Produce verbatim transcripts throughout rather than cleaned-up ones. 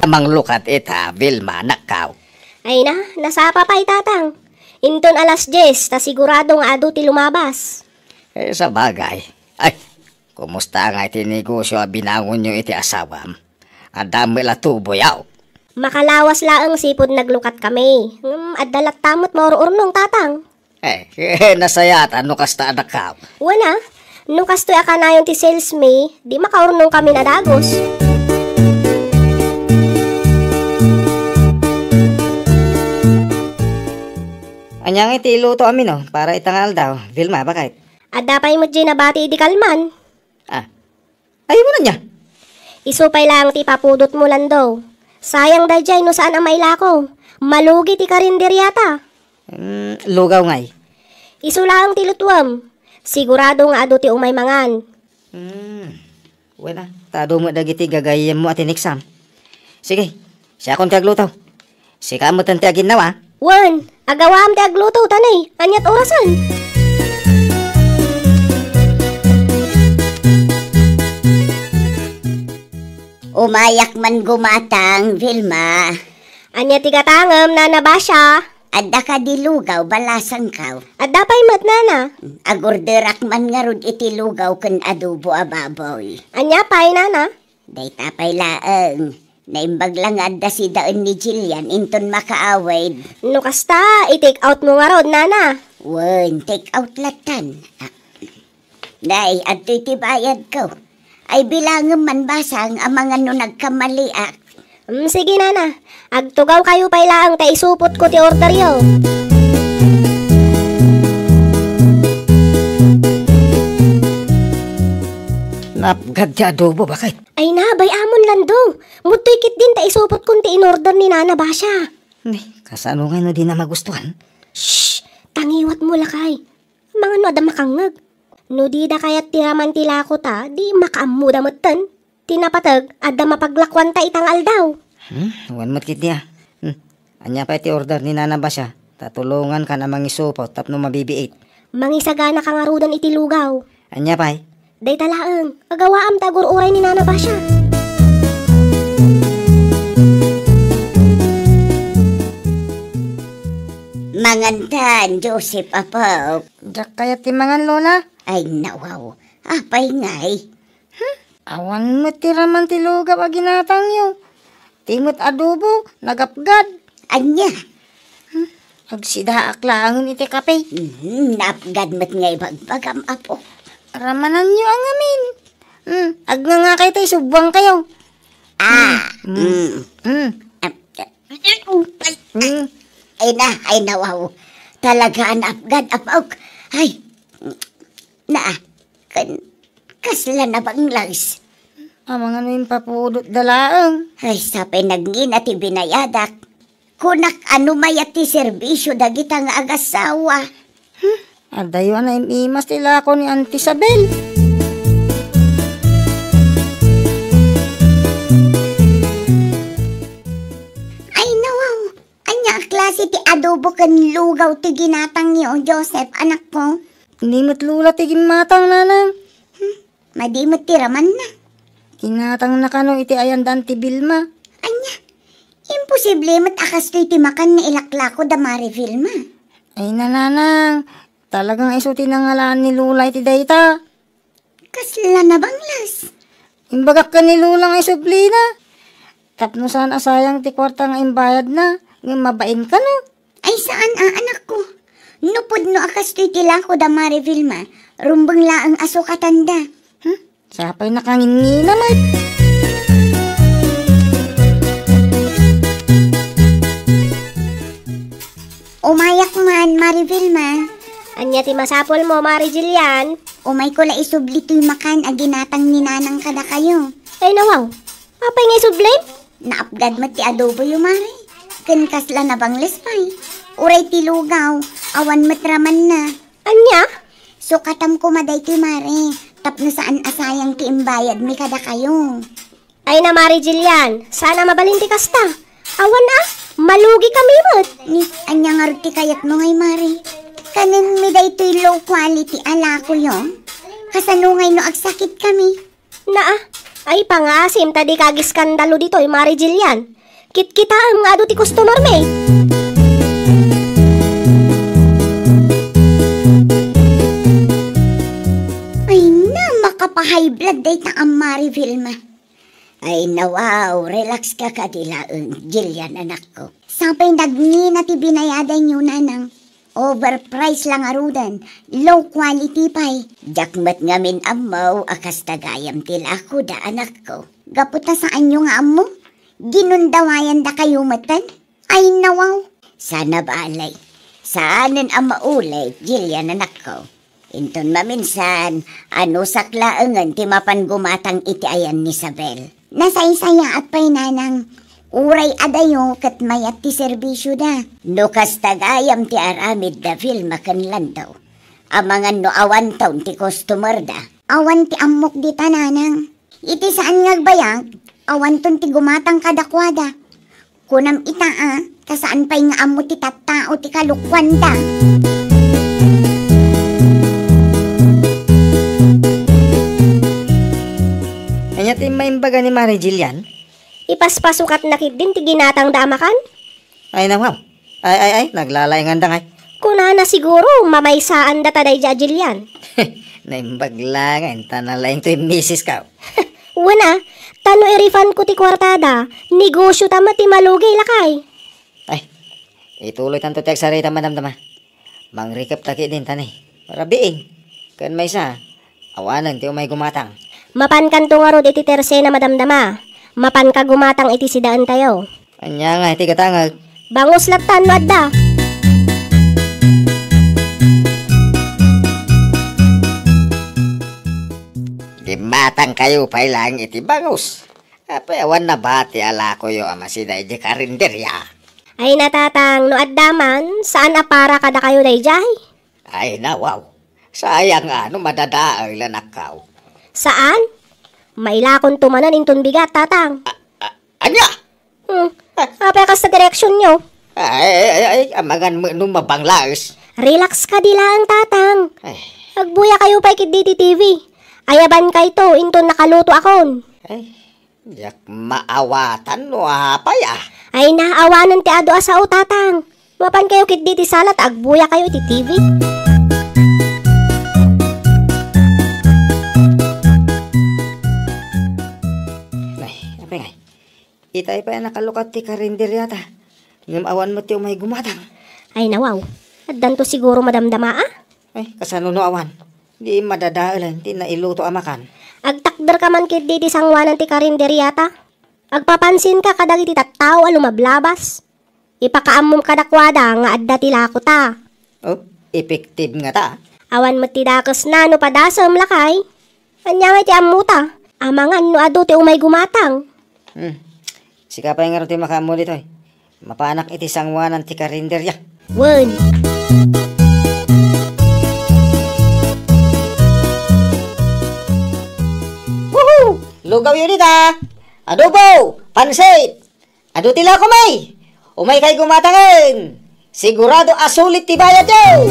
Manglukat ita, Vilma, nakkaw. Ay na, nasapa pay, Tatang. Inton alas dies, ta sigurado nga adu ti lumabas. Eh, sabagay. Ay, kumusta ngay ti negosyo a binangonyo iti asawam? Adda met la tuboy, aw? Makalawas laeng sipud naglukat kami. Ngem adda latta met maur-urnong, Tatang. Eh, nasayaat no kasta, anak. Wen a, no kastoy a kanayon ti sales mi, di makaurnong kami a dagus. Ania ngay ti iluto amin, no? Para ita nga aldaw, Vilma, baket. Adda pay met diay nabati idi kalman. Ah, Ay, ania? Isu pay laeng ti ipapudotmo, Lando. Sayang daydiay no saan a mailako. Malugi ti karinderiata. Hmm, lugaw ngay. Isu laeng ti lutuem. Sigurado nga adu ti umay mangan. Hmm. Wen a, ta adu met dagiti gagayyemmo a tiniksam. Sige, siakon ti agluto. Sika metten ti aginnawa? Wen, agawaam ti agluto, ta nay, aniat orasen? Umayak man gumatang, Vilma. Ania ti gatangem, Nana Basia? Adda kadi lugaw, balasangkaw? Adda pay met, Nana. Agorderak man ngarud iti lugaw ken adobo a baboy. Ania pay, Nana? Dayta pay laeng. Naimbag la nga adda sidaen ni Jillian inton makaawid. No kasta, i-take out mo ngarud, Nana. Wen, take out lattan. Ah. Nay, adtoy ti bayadko. Ay, bilangem man basang amangan no nagkamaliak. Mm, sige, Nana. Agtugaw kayo pay laeng ta isupot ko ti order yo. Napgad ti adobo, baket. Ay na, bay-amon, Lando. Mudtoy ketdin ta isupotkon ti inorder ni Nana Basia. Ni, kasano ngay no dina magustuhan? Shh! Tangiwat mo, lakay. Amangan no adda makangngeg. No dida kayat ti raman ti lako ta, di makaammoda metten. Ti napateg, adda mapaglakuanta ita nga aldaw. Hmm, wen met ketdi a. Hmm. Ania pay ti order ni Nana Basia? Ta tulongankan a mangisupot tapno mabibiit. Mangisagana ka ngaruden iti lugaw. Ania pay? Dayta laeng, agawaam ta agur-uray ni Nana Basia. Mangantan, Joseph, apo. Diak kayat ti mangan, Lola. Ay, nawaw. Apay ngay? Hmm? Awan met ti raman ti lugaw a ginatangyo. Ti met adobo, nagapgad. Ania? Hmm? Agsidaak laengen iti kape. Hmm, napgad met nga ibagbagam, apo. Ramananyo a ngamin. Hmm, agnangakay ta isubwangkayo. Ah, hmm. Hmm. Hmm. Am-, ay, hmm. Ay na, ay nawaw. Talaga a napgad, apo. Ay, na, Kan, kasla nabangles. Amangan no impapudotda laeng. Ay, sapay nagngina ti binayadak. Kunak, ano mayat ti serbisyo dagita nga agasawa? Hmm, adayo a naim-imas ti lako ni Auntie Isabel. Ay, nawaw. Ania a klase ti adobo ken lugaw ti ginatangyo, Joseph, anakko? Ni met Lola ti gimmatang, Nanang. Hmm, madi met ti ramanna. Ginatangna kano iti ayan da Auntie Vilma. Ania? Imposible met a kastoy ti makan nga ilaklako da Mari Vilma. Ay, Nanang, talagang isu ti nangalaan ni Lola iti dayta. Kasla nabangles. Imbagak ken ni Lola nga isublina. Tapno saan a sayang ti kuarta nga imbayadna, ngem mabain kano. Ay, saan a, anakko. No pudno a kastoy ti lako da Mari Vilma, rumbeng laeng a sukatanda. Hmm? Sapay nakangingina met. Umayak man, Mari Vilma. Ania ti masapulmo, Mari Jillian? Umayko la isubli toy makan a ginatang ni Nanang kadakayo. Ay, nawaw. Apay nga isublim? Naapgad met ti adoboyo, Mari. Ken kasla nabangles pay. Uray ti lugaw, awan met ramanna. Ania? Sukatam koma daytoy, Mari, tapno saan a sayang ti imbayadmi kadakayo. Ay na, Mari Jillian, saan a mabalin ti kasta. Awan a, malugi kami met. Ni, ania ngarud ti kayatmo ngay, Mari? Kanenmi daytoy low quality a lakoyo? Kasano ngay no agsakit kami? Naa, ay pangasim ta dika agiskandalo ditoy, Mari Jillian. Kitkitaem nga adu ti customer mi. Ay na, makapahay blood dayta a Mari Vilma. Ay, nawaw, relax ka kadi laeng, Jillian, anakko. Sapay nagngina ti binayadanyo, nanang. Overprice la ngaruden, low quality pay. Diak met ngamin ammo a kasta gayam ti lakoda, anakko. Gapu ta saanyo nga ammo? Ginundawayandakayo metten? Ay, nawaw. Sana bale. Saanen a mauli, Jillian, anakko. Inton maminsan, anusak laengen ti mapan gumatang iti ayan ni Isabel. Nasaysayaat pay, nanang. Uray adayo ket mayat ti serbisioda. No kasta gayam ti aramid da Vilma ken Lando, amangan no awanton ti customer da. Awan ti ammok dita, nanang. Iti saan nga agbayag, awanton ti gumatang kadakuada. Kunam ita a, ta saan pay nga ammo ti tattao ti kalokuanda. Ania ti maimbaga ni Mari Jillian? Ipaspasukatna ketdin ti ginatangda a makan? Ay, nawaw. Ay, ay, ay, naglalainganda ngay. Kunana siguro, mamaysaanda ta daydiay a Jillian. Naimbag laeng, ta nalaing toy misis ka. Wen a, ta no i-refund ko ti kuartada, negosio ta met ti malugi, lakay. Ay, ituloy tanto ti agsarita, madamdama. Mangrikep ta ketdin ta ni. Para biing. Ken maysa, awanen ti umay gumatang. Mapankanto ngarud iti tersena, madamdama. Mapanka gumatang iti sidaentayo. Ania nga iti gatangek? Bangus latta no adda. Gimmatangkayo pay laeng iti bangus. Apay, awan nabati a lakoyo a masida idiay karinderia? Ay, natatang, no adda man, saan a para kadakayo daydiay? Ay, nawaw. Sayang a no madadael, anakko. Saan? Mailakonto manen inton bigat, tatang. A-, a-, ania? Hmm. Apay kasta direksionyo? Ay, ay, ay, ay, amangan met no mabanglaes. Relax kadi laeng, tatang. Ay. Agbuyakayo pay ketdi ti T V. Ayabankayto inton nakalutoakon. Ay, diak maawatan no apay a. Ay, naawanen ti adu a sao, tatang. Mapankayo ketdi ti sala ta agbuyakayo iti T V. Ay, apay ngay? Itay pay a nakalukat ti karinderiata. Ngem awan met ti umay gumatang. Ay, nawaw. Addanto siguro madamdama a? Ay, kasano no awan? Di madadaelen ti nailuto a makan. Agtakderka man ketdi ti sangoanan ti karinderiata. Agpapansinka kadagiti tattao a lumablabas. Ipakaammom kadakuada nga adda ti lakota. Oh, effective ngata. Awan met ti dakesna no padasem, lakay. Ania ngay ti ammota? Amangan no adu ti umay gumatang. Hmm. Sika pay ngarud ti makaammo ditoy. Mapanak iti sangoanan ti karinderia. Wen. Woohoo! Lugawyo dita! Adobo! Pansit! Adu ti lakom, ay! Umaykay gumatangen! Sigurado a sulit ti bayadyo!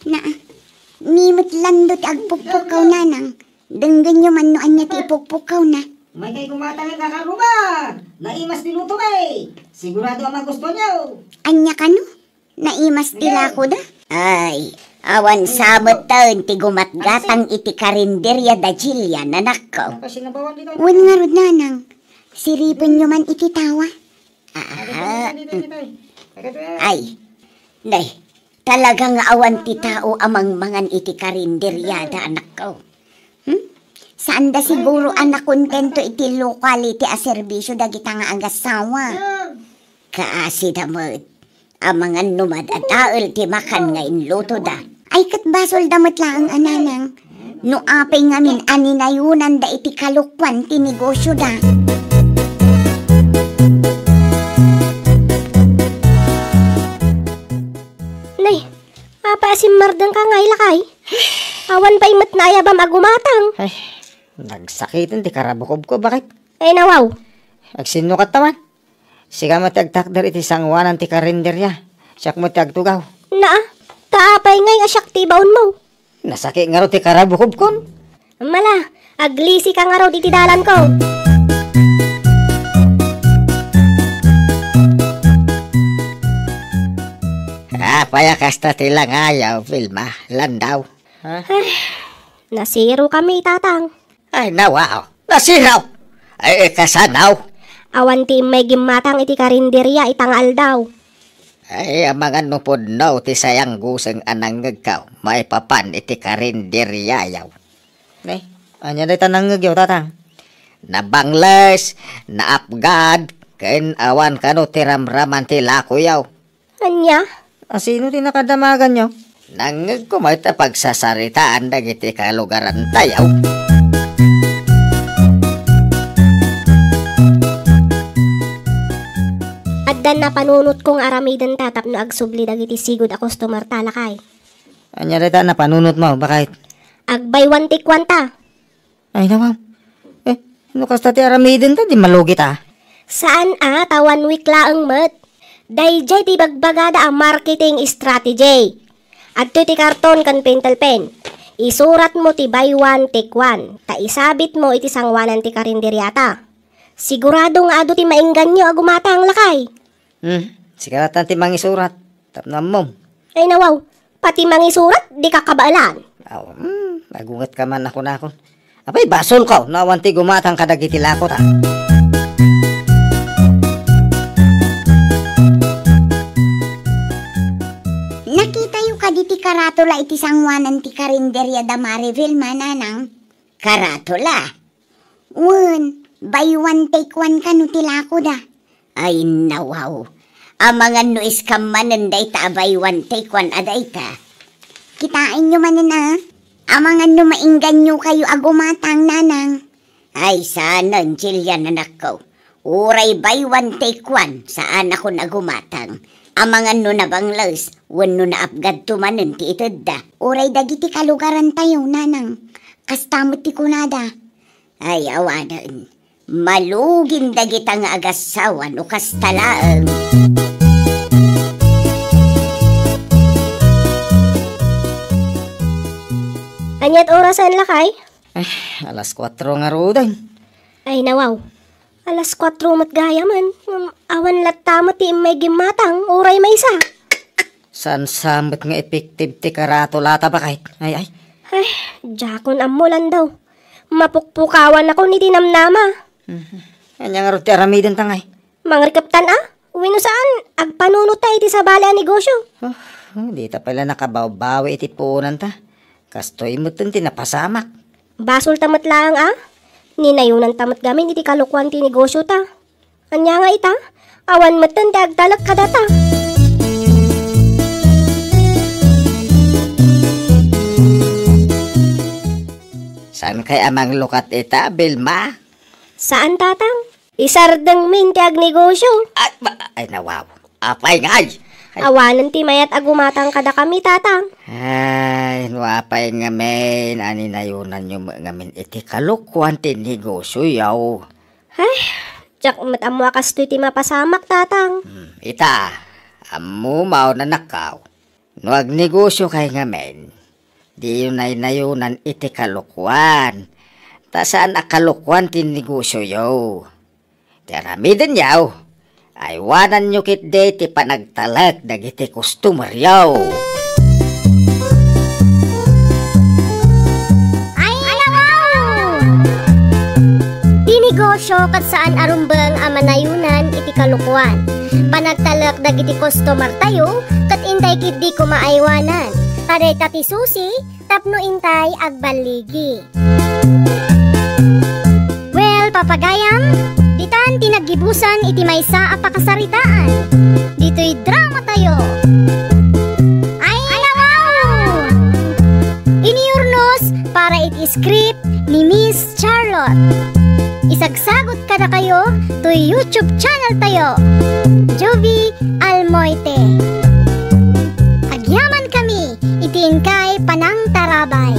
Naa, ni met Lando ti agpukpukkaw, nanang. Denggenyo man no ania ti ipukpukkawna. Umaykay gumatang, kakarruma! Naimas ti lutom, ay! Sigurado a magustuanyo! Ania kano? Naimas ti lakoda? Ay, awan sa metten ti gumatgatang iti karinderia da Jillian, anakko. Wen ngarud, nanang, siripenyo man iti tawa. Ah, ay, nay, talaga nga awan ti tao a mangmangan iti karinderiada, anakko. Hmm? Saanda siguro a nakontento iti low quality a serbisio dagita nga agasawa. Kaasida met. Amangan no madadael ti makan nga inlutoda. Ay, ket basolda met laeng a, nanang, no apay ngamin a ninayonanda iti kalokuan ti negosioda. Nay, apay a simmardengka ngay, lakay? Awan pay met naayabam a gumatang. Ay, nagsakiten ti karabukobko, baket. Ay, nawaw. Agsinnukatta man. Sika met ti agtakder iti sangoanan ti karinderia. Siak met ti agtugaw. Naa, ta apay ngay a siak ti ibaonmo? Nasaki ngarud ti karabukobkon. Mala, aglisi ka ngarud iti dalanko. Apay a kasta ti langayaw, Vilma, Landaw? Ha? Ay, nasiro kami, Tatang. Ay, nawa, oh. Nasiro! Ay, kasano? Awan ti immay gimmatang iti karinderia ita nga aldaw. Ay, amangan no pudno ti sayangguseng a nangngegko maipapan iti karinderiayo. Ne, ania dayta nangngegyo, Tatang? Nabangles, naapgad, ken awan kano ti ramraman ti lakoyo. Ania? A, sino ti nakadamaganyo? Nangngegko met a pagsasaritaan dagiti kalugarantayo. Adda napanunotko nga aramidenta tapno agsubli dagiti sigud a customer ta, lakay. Ania dayta napanunotmo, baket? Ag-buy one take one ta. Ay, nawaw. Eh, no kasta ti aramidenta, di malugit, a. Saan a, ta one week laeng met. Daydiay ti ibagbagada a marketing strategy. Adtoy ti karton ken pentel pen. Isuratmo ti buy one, take one. Ta isabitmo iti sangoanan ti karinderiata. Sigurado nga adu ti maingganyo a gumatang, lakay. Hmm, sika latta ti mangisurat. Tapno ammom. Ay, nawaw. Pati mangisurat, dika kabaelan. Aw, hmm, agungetka man a kunakon. Apay, basolko no awan ti gumatang kadagiti lakota. Nakitayo kadi ti karatula iti sangoanan ti karinderia da Marivel, mananang? Karatula? Wen, buy one take one kano ti lakoda. Ay, nawaw. Amangan no scam manen dayta a buy one take one a dayta. Kitaenyo manen a. Amangan no maingganyokayo a gumatang, nanang. Ay, saanen, Jillian, anakko. Uray buy one take one, saanakon a gumatang. Amangan no nabangles, wenno naapgadto manen ti itedda. Uray dagiti kalugarantayo, nanang. Kasta met ti kunada. Ay, awanen. Malugin dagita nga agassawa no kasta laeng. Aniat orasen, lakay? Eh, alas kuatro ngaruden. Ay, nawaw. Alas kuatro met gayamen. Ngem awan latta met ti immay gimmatang, uray maysa. Saan sa met nga effective ti karatulata, baket? Ay, ay. Ay, diakon ammo, Landaw. Mapukpukawanakon iti namnama. Mhm. Ania ngarud ti aramidenta ngay? Mangrikeptan a? Wenno saan, agpanunot ta iti sabali a negosyo. Oh, oh, dita pay la nakabawbawi iti puonanta. Kastoy metten ti napasamak. Basolta met laeng a. Ninayonanta met gamin iti kalokuan ti negosyota. Ania nga ita? Awan metten ti agtalek kadata. Saan kay a manglukat ita, Vilma? Saan, Tatang. Isardengmin ti agnegosyo. Ay, ba-, ay, nawaw. Apay ngay? Ay. Awanen ti mayat a gumatang kadakami, Tatang. Ay, no apay ngamin a ninayonanyo met ngamin iti kalokuan ti negosyoyo? Ay, diak met ammo a kastoy ti mapasamak, Tatang. Hmm, ita, ammom, anakko. No agnegosyo kay ngamin, diyo naynayonan iti kalokuan, ta saan a kalokuan ti negosyoyo. Ti aramidenyo, aywananyo ketdi ti panagtalek dagiti customeryo. Ay, nawaw! Ti negosyo ket saan a rumbeng a manayonan iti kalokuan. Panagtalek dagiti customertayo ket intay ketdi koma aywanan. Ta dayta ti susi tapno intay agballigi. Well, papagayam, ditan ti naggibusan iti maysa a pakasaritaan. Ditoy dramatayo. Ay, nawaw! Inurnos para iti script ni Miss Charlotte. Isagsagot kadakayo toy YouTube channel tayo, Jovie Almoite. Agyaman kami iti inkay panangtarabay.